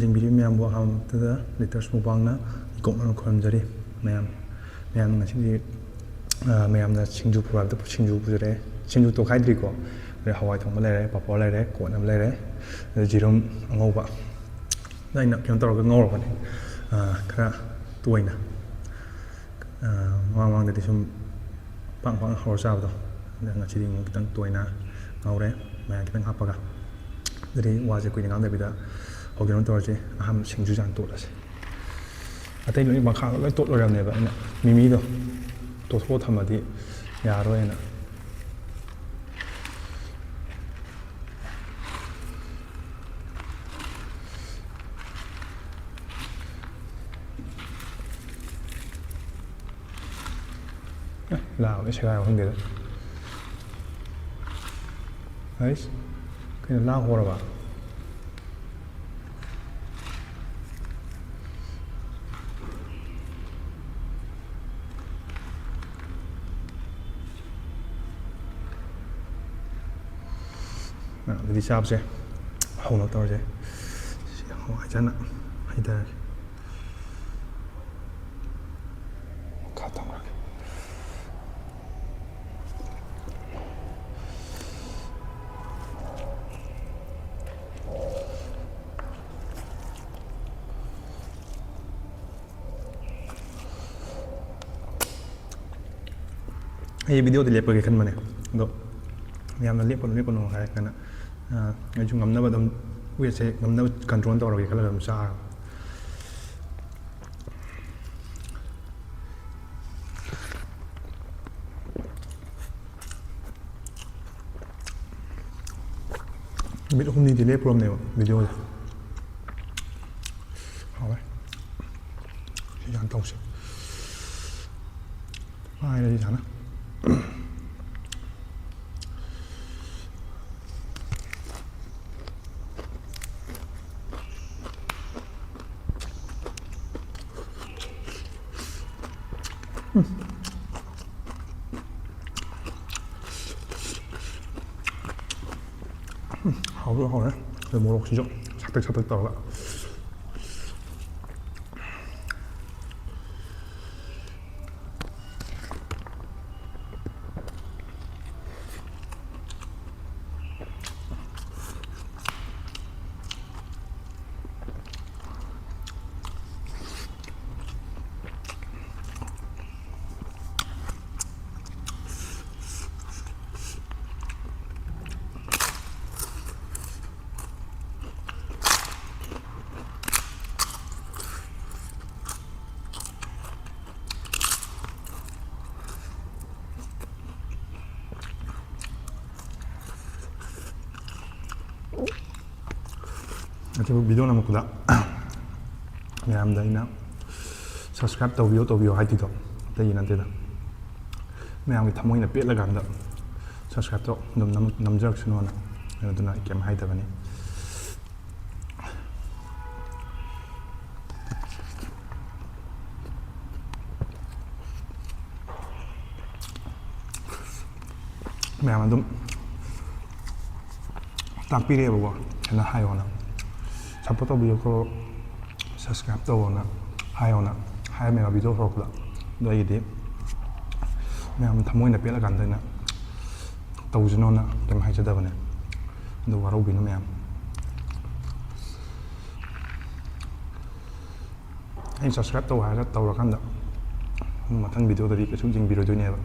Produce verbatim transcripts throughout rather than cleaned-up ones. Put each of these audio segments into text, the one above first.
ꯌꯦꯡꯕꯤꯔꯤꯕ ꯃꯌꯥꯝꯕꯨ ꯑꯍꯥꯟꯕꯗ ꯂꯤꯇꯔꯁ ꯃꯨꯛꯕꯥꯡꯅ ꯏꯀꯣꯛꯅꯅ ꯈꯨꯔꯨꯝꯖꯔꯤ꯫ ꯃꯌꯥꯝ, ꯃꯌꯥꯝ ꯉꯁꯤꯗꯤ, ꯑ, ꯃꯌꯥꯝꯅ ꯁꯤꯡꯖꯨ ꯄꯨꯔꯛꯄꯗ ꯁꯤꯡꯖꯨ ꯄꯨꯖꯔꯛꯑꯦ꯫ ꯁꯤꯡꯖꯨ ꯇꯣꯈꯥꯏꯗ꯭ꯔꯤꯀꯣ꯫ ꯑꯗꯩ ꯍꯋꯥꯏ ꯊꯣꯡꯕ ꯂꯩꯔꯦ, ꯄꯥꯐꯣꯔ ꯂꯩꯔꯦ, ꯀꯣꯠꯅꯕ ꯂꯩꯔꯦ, ꯑꯗꯩ ꯌꯦꯔꯨꯝ ꯑꯉꯧꯕ꯫ ꯑꯗ ꯑꯩꯅ ꯀꯩꯅꯣ ꯇꯧꯔꯒ ꯉꯧꯔꯕꯅꯦ, ꯑ, ꯈꯔ ꯇꯣꯏꯅ꯫ ꯑ, ꯃꯃꯥꯡ ꯃꯃꯥꯡꯗꯗꯤ ꯁꯨꯝ ꯄꯥꯡ ꯄꯥꯡ ꯍꯧꯔ ꯆꯥꯕꯗꯣ, ꯑꯗ ꯉꯁꯤꯗꯤ ꯑꯃꯨꯛ ꯈꯤꯇꯪ ꯇꯣꯏꯅ ꯉꯧꯔꯦ, ꯃꯌꯥꯝ ꯈꯤꯇꯪ ꯍꯥꯞꯄꯒ꯫ ꯑꯗꯨꯗꯤ ꯋꯥꯁꯦ ꯀꯨꯏꯅ ꯉꯥꯡꯗꯕꯤꯗ ꯍꯧꯖꯤꯛ ꯀꯩꯅꯣ ꯇꯧꯔꯁꯤ, ꯑꯍꯥꯟꯕ ꯁꯤꯡꯖꯨ ꯆꯥꯅ ꯇꯣꯠꯂꯁꯤ꯫ ꯑꯇꯩ ꯂꯣꯏ ꯃꯈꯥ ꯂꯣꯏ ꯇꯣꯠ ꯂꯣꯏꯔꯕꯅꯦꯕ, ꯑꯩꯅ ꯃꯤꯃꯤꯗꯣ ꯇꯣꯠꯊꯣꯛꯑ ꯊꯝꯃꯗꯤ ꯌꯥꯔꯣꯏꯅ꯫ ꯑꯦ, ꯂꯥ ꯂꯣꯏ ꯁꯦꯒꯥꯏꯕ ꯈꯪꯗꯦꯗ꯫ ꯍꯩꯁ, ꯀꯩꯅꯣ, ꯂꯥ ꯍꯣꯔꯕ? ꯑ, ꯑꯗꯨꯗꯤ ꯆꯥꯕꯁꯦ ꯍꯧꯅꯕ ꯇꯧꯔꯁꯦ꯫ ꯁꯤ ꯍꯋꯥꯏꯖꯅ ꯍꯩꯊꯔꯒꯦ꯫ ꯃꯈꯥ ꯊꯝꯈ꯭ꯔꯒꯦ꯫ ꯑꯩ ꯚꯤꯗꯤꯑꯣꯗꯤ ꯂꯦꯞꯄꯒꯦ ꯈꯟꯕꯅꯦ, ꯑꯗꯣ ꯌꯥꯝꯅ ꯂꯦꯞꯀꯅꯨ, ꯂꯦꯞꯀꯅꯨ ꯍꯥꯏꯔꯛꯇꯅ, ꯑ, ꯑꯩꯁꯨ ꯉꯝꯅꯕ ꯑꯗꯨꯝ ꯋꯦꯠꯁꯦ ꯉꯝꯅꯕ ꯀꯟꯇ꯭ꯔꯣꯜ ꯇꯧꯔꯒꯦ ꯈꯜꯂꯒ ꯑꯗꯨꯝ ꯆꯥꯔꯕ꯫ ꯅꯨꯃꯤꯠ ꯍꯨꯝꯅꯤꯗꯤ ꯂꯦꯞꯄꯨꯔꯕꯅꯦꯕ ꯚꯤꯗꯤꯑꯣꯁꯦ꯫ ꯍꯥꯎꯋꯦ꯫ ꯁꯤ ꯌꯥꯝ ꯇꯧꯁꯦ꯫ ꯄꯥꯏꯔꯁꯤ ꯁꯥꯅ꯫ ꯎꯝ, ꯍꯥꯎꯁꯨ ꯍꯥꯎꯔꯦ꯫ ꯑꯗꯩ ꯃꯣꯔꯣꯛꯁꯤꯁꯨ ꯁꯥꯇꯛ ꯁꯥꯇꯛ ꯇꯧꯔꯒ꯫ ꯑꯗꯨꯕꯨ ꯚꯤꯗꯤꯑꯣ ꯅꯝꯃꯛꯄꯗ ꯃꯌꯥꯝꯗ ꯑꯩꯅ subscribe ꯇꯧꯕꯤꯌꯣ, ꯇꯧꯕꯤꯌꯣ ꯍꯥꯏꯗꯣꯏꯗꯣ ꯑꯇꯩꯒꯤ ꯅꯠꯇꯦꯗ, ꯃꯌꯥꯝꯒꯤ ꯊꯃꯣꯏꯅ ꯄꯦꯠꯂꯀꯥꯟꯗ subscribeꯇꯣ ꯑꯗꯨꯝ ꯅꯝ-, ꯅꯝꯖꯔꯛꯁꯅꯣꯅ꯫ ꯑꯗꯨꯅ ꯑꯩ ꯀꯩꯝ ꯍꯥꯏꯗꯕꯅꯤ꯫ ꯃꯌꯥꯝ ꯑꯗꯨꯝ ꯇꯥꯛꯄꯤꯔꯛꯑꯦꯕꯀꯣ, ꯁꯨꯃꯥꯏꯅ ꯍꯥꯏꯌꯣꯅ, support ꯇꯧꯕꯤꯌꯨꯀꯣ, subscribe ꯇꯧꯋꯣꯅ ꯍꯥꯏꯌꯣꯅ ꯍꯥꯏꯔꯝꯃꯦꯕ ꯚꯤꯗꯤꯑꯣ ꯍꯧꯔꯛꯄꯗ꯫ ꯑꯗꯣ ꯑꯩꯒꯤꯗꯤ ꯃꯌꯥꯝ ꯊꯃꯣꯏꯅ ꯄꯦꯜꯂꯀꯥꯟꯗ ꯑꯩꯅ ꯇꯧꯖꯅꯣꯅ ꯀꯩꯝ ꯍꯥꯏꯖꯗꯕꯅꯦ꯫ ꯑꯗꯨ ꯋꯥꯔꯧꯕꯤꯅꯨ ꯃꯌꯥꯝ꯫ ꯑꯩꯅ subscribe ꯇꯧ ꯍꯥꯏꯔꯒ ꯇꯧꯔꯀꯥꯟꯗ ꯃꯊꯪ ꯚꯤꯗꯤꯑꯣꯗꯗꯤ ꯀꯩꯁꯨ ꯌꯦꯡꯕꯤꯔꯣꯏꯗꯣꯏꯅꯦꯕ꯫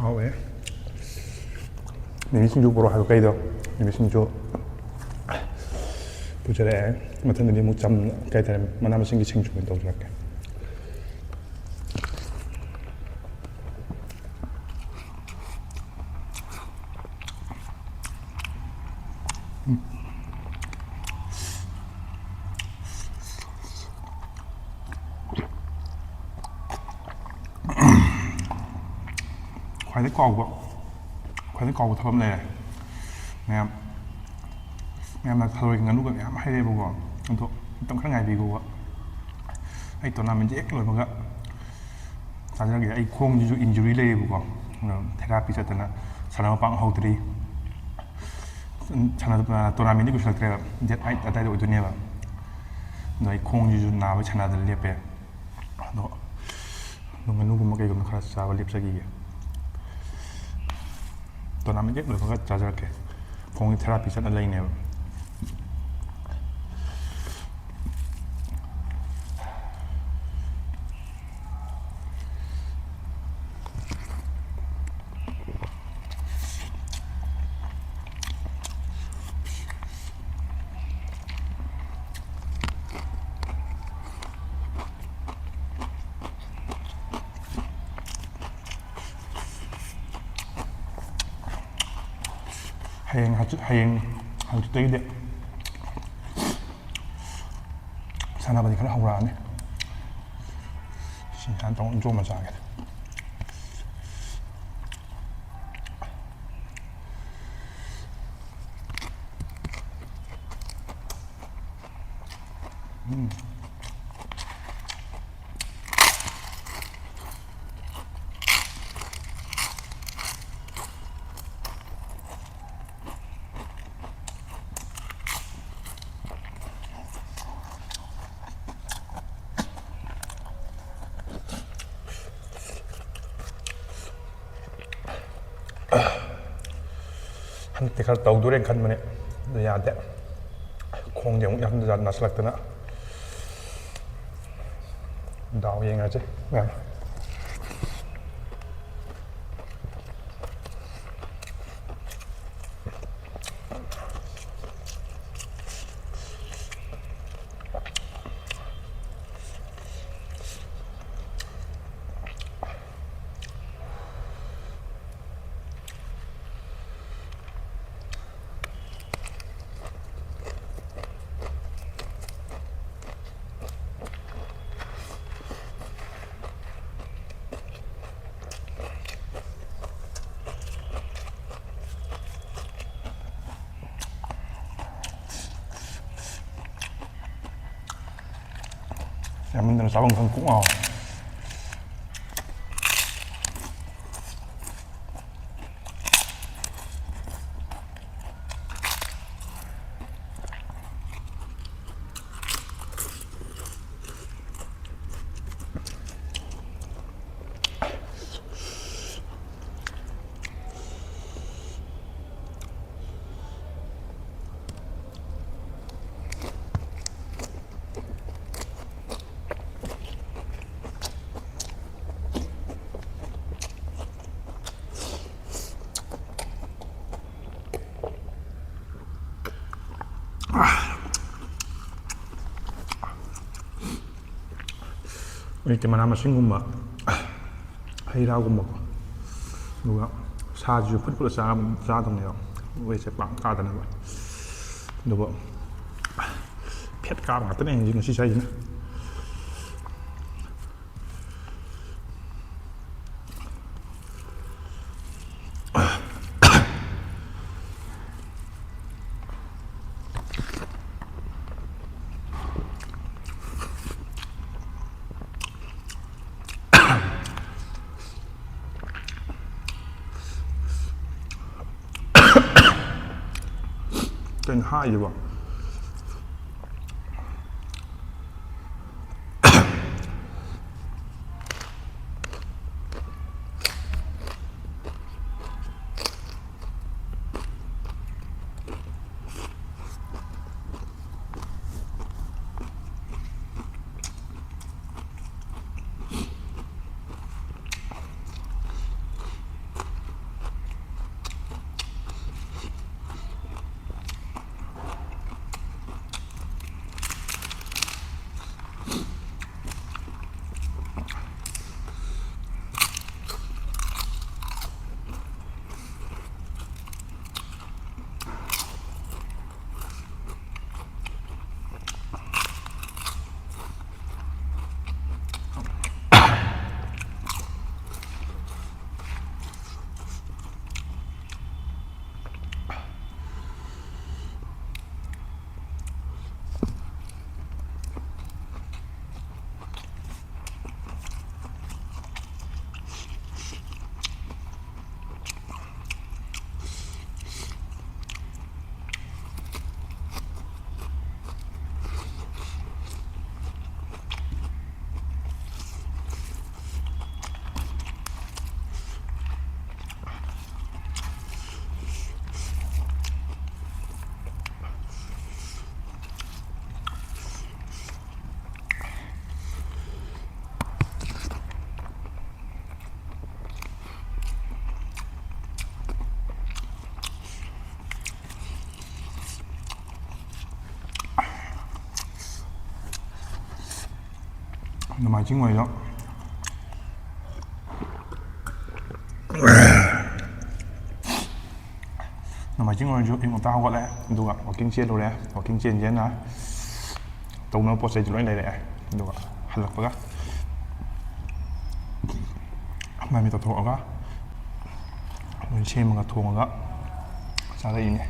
ꯍꯥꯎꯋꯦ꯫ ꯃꯤꯃꯤ ꯁꯤꯡꯖꯨ ꯄꯨꯔꯛꯑꯣ ꯍꯥꯏꯕ ꯀꯩꯗꯣ, ꯃꯤꯃꯤ ꯁꯤꯡꯖꯨ ꯄꯨꯖꯔꯛꯑꯦ꯫ ꯃꯊꯪꯗꯗꯤ ꯑꯃꯨꯛ ꯆꯝꯅ, ꯀꯩ ꯍꯥꯏꯇꯥꯔꯦ, ꯃꯅꯥ ꯃꯁꯤꯡꯒꯤ ꯁꯤꯡꯖꯨ ꯑꯣꯏꯅ ꯇꯧꯖꯔꯛꯀꯦ꯫ ꯈ꯭ꯋꯥꯏꯗꯒꯤ ꯀꯥꯎꯕ, ꯈ꯭ꯋꯥꯏꯗꯒꯤ ꯀꯥꯎꯕ ꯊꯕꯛ ꯑꯃ ꯂꯩꯔꯦ꯫ ꯃꯌꯥꯝ, ꯃꯌꯥꯝꯅ ꯊꯔꯣꯏꯒ ꯉꯥꯅꯨꯒ ꯃꯌꯥꯝ ꯍꯥꯏꯔꯛꯑꯦꯕꯀꯣ, ꯑꯗꯣ ꯃꯇꯝ ꯈꯔ ꯉꯥꯏꯕꯤꯈꯣꯕ꯫ ꯑꯩ tournamentꯁꯦ ꯍꯦꯛ ꯂꯣꯏꯕꯒ ꯆꯥꯖꯔꯒꯦ꯫ ꯑꯩ ꯈꯣꯡꯁꯤꯁꯨ injury ꯂꯩꯌꯦꯕꯀꯣ, ꯑꯗꯣ therapy ꯆꯠꯇꯅ ꯁꯥꯟꯅꯕ ꯄꯥꯛ ꯍꯧꯗ꯭ꯔꯤ꯫ ꯁꯥꯟꯅ-, tournamentꯗꯤ ꯀꯨꯏꯁꯜꯂꯛꯇ꯭ꯔꯦꯕ, date eight ꯑꯗꯥꯏꯗ ꯑꯣꯏꯗꯣꯏꯅꯦꯕ꯫ ꯑꯗꯣ ꯑꯩ ꯈꯣꯡꯁꯤꯁꯨ ꯅꯥꯕꯩ ꯁꯥꯟꯅꯗꯅ ꯂꯦꯞꯄꯦ꯫ ꯑꯗꯣ, ꯑꯗꯣ ꯉꯥꯅꯨꯒꯨꯝꯕ ꯀꯩꯒꯨꯝꯕ ꯈꯔ ꯆꯥꯕ ꯂꯦꯞꯆꯈꯤꯒꯦ꯫ ꯇꯣꯔꯅꯥꯃꯦꯟ ꯍꯦꯛ ꯂꯣꯏꯕꯒ ꯆꯥꯖꯔꯛꯀꯦ꯫ ꯈꯣꯡꯒꯤ ꯊꯦꯔꯥꯄꯤ ꯆꯠꯅ ꯂꯩꯅꯦꯕ꯫ ꯍꯌꯦꯡ ꯍꯪꯆꯤꯠ, ꯍꯌꯦꯡ ꯍꯪꯆꯤꯠꯇꯒꯤꯗꯤ ꯁꯥꯟꯅꯕꯗꯤ ꯈꯔ ꯍꯧꯔꯛꯑꯅꯤ꯫ ꯁꯤ ꯍꯥꯟꯅ ꯇꯧ-, ꯖꯣꯝ ꯃꯆꯥꯒꯦ꯫ ꯎꯝ꯫ ꯍꯟꯗꯛꯇꯤ ꯈꯔ ꯇꯧꯗꯣꯔꯦꯅ ꯈꯟꯕꯅꯦ, ꯑꯗꯨ ꯌꯥꯗꯦ꯫ ꯈꯣꯡꯁꯦ ꯑꯃꯨꯛ ꯌꯥꯝ ꯅꯥꯁꯤꯜꯂꯛꯇꯅ꯫ ꯗꯥꯎ ꯌꯦꯡꯉꯁꯤ ꯃꯌꯥꯝ꯫ ꯌꯥꯝꯃꯟꯗꯅ ꯆꯥꯐꯝ ꯈꯪ ꯀꯣꯛ ꯉꯥꯎ꯫ ꯍꯧꯖꯤꯛꯇꯤ ꯃꯅꯥ ꯃꯁꯤꯡꯒꯨꯝꯕ, ꯍꯩ ꯔꯥꯒꯨꯝꯕꯀꯣ, ꯑꯗꯨꯒ ꯁꯥꯁꯤꯁꯨ ꯐꯨꯠ ꯐꯨꯠꯂ ꯆꯥ-, ꯆꯥꯗꯧꯅꯦꯕ, ꯋꯦꯠꯁꯦ ꯄꯥꯛ ꯇꯥꯗꯅꯕ꯫ ꯑꯗꯨꯒ ꯐꯦꯠ ꯀꯥꯕ ꯉꯥꯛꯇꯅꯦ ꯑꯩ ꯉꯁꯤ ꯆꯥꯏꯁꯤꯅ꯫ ꯀꯩꯅꯣ ꯍꯥꯏꯁꯤꯕꯣ? ꯅꯣꯡꯃꯥꯏꯖꯤꯡ ꯑꯣꯏꯔꯁꯨ, ꯅꯣꯡꯃꯥꯏꯖꯤꯡ ꯑꯣꯏꯔꯁꯨ ꯑꯌꯨꯛ ꯉꯟꯇꯥ ꯍꯧꯒꯠꯂꯦ, ꯑꯗꯨꯒ ꯋꯥꯛꯀꯤꯡ ꯆꯦꯜꯂꯨꯔꯦ꯫ ꯋꯥꯛꯀꯤꯡ ꯆꯦꯟ ꯆꯦꯟꯅ ꯇꯧꯅꯕ ꯄꯣꯠ ꯆꯩꯗꯤ ꯂꯣꯏ ꯂꯩꯔꯛꯑꯦ꯫ ꯑꯗꯨꯒ ꯍꯜꯂꯛꯄꯒ ꯃꯥꯏ ꯃꯤꯠ ꯇꯥꯊꯣꯛꯑꯒ ꯂꯣꯏ ꯁꯦꯝꯃꯒ ꯊꯣꯡꯉꯒ ꯆꯥꯔꯛꯏꯅꯦ꯫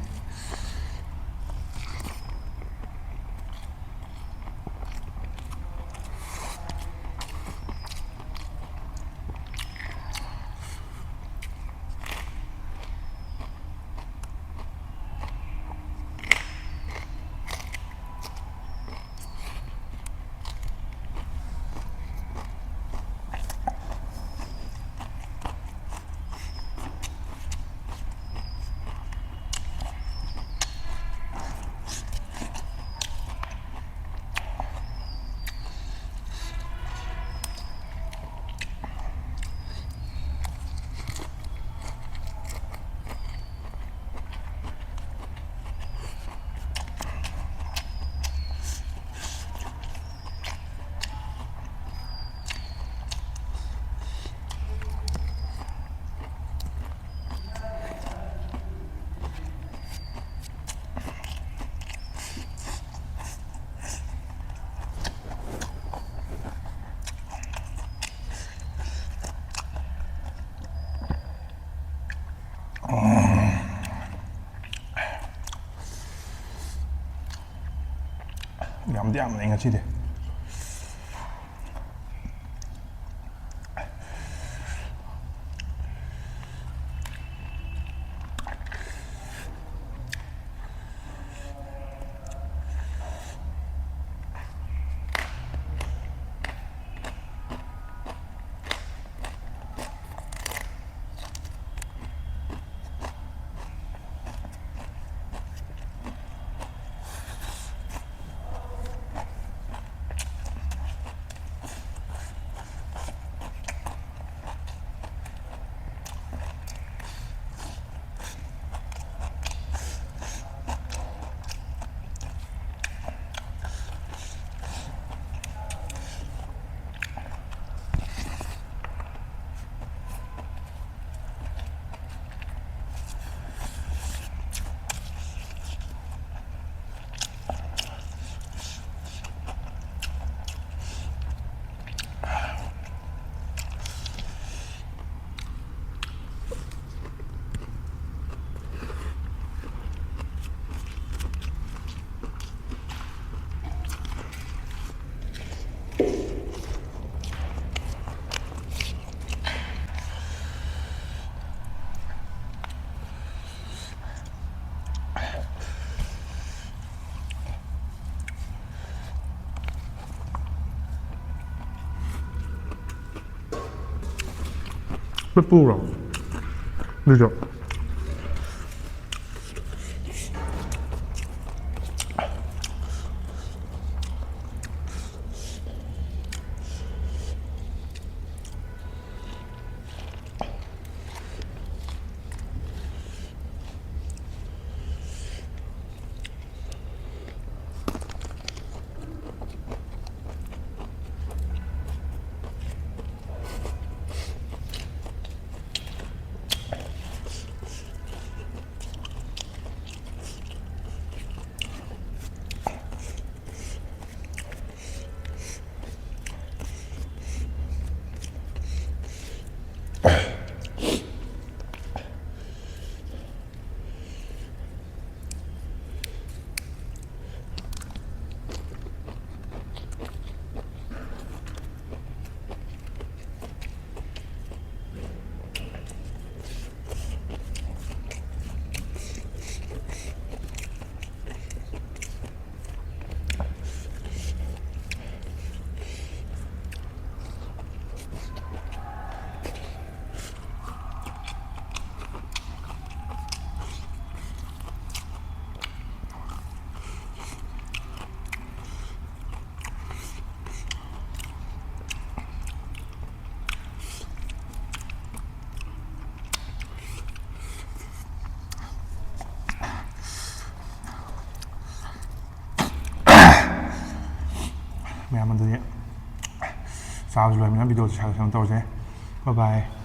ꯌꯥꯝꯗꯤ ꯌꯥꯝꯕꯅꯦ ꯉꯁꯤꯗꯤ꯫ ꯄꯨꯔꯣ꯫ ꯑꯗꯨꯁꯨ꯫ ꯃꯌꯥꯝ ꯑꯗꯨꯗꯤ ꯆꯥꯕꯁꯨ ꯂꯣꯏꯔꯕꯅꯤꯅ ꯚꯤꯗꯤꯑꯣꯁꯦ ꯁ꯭ꯋꯥꯏꯗ ꯀꯩꯅꯣ ꯇꯧꯔꯁꯦ꯫ Bye bye꯫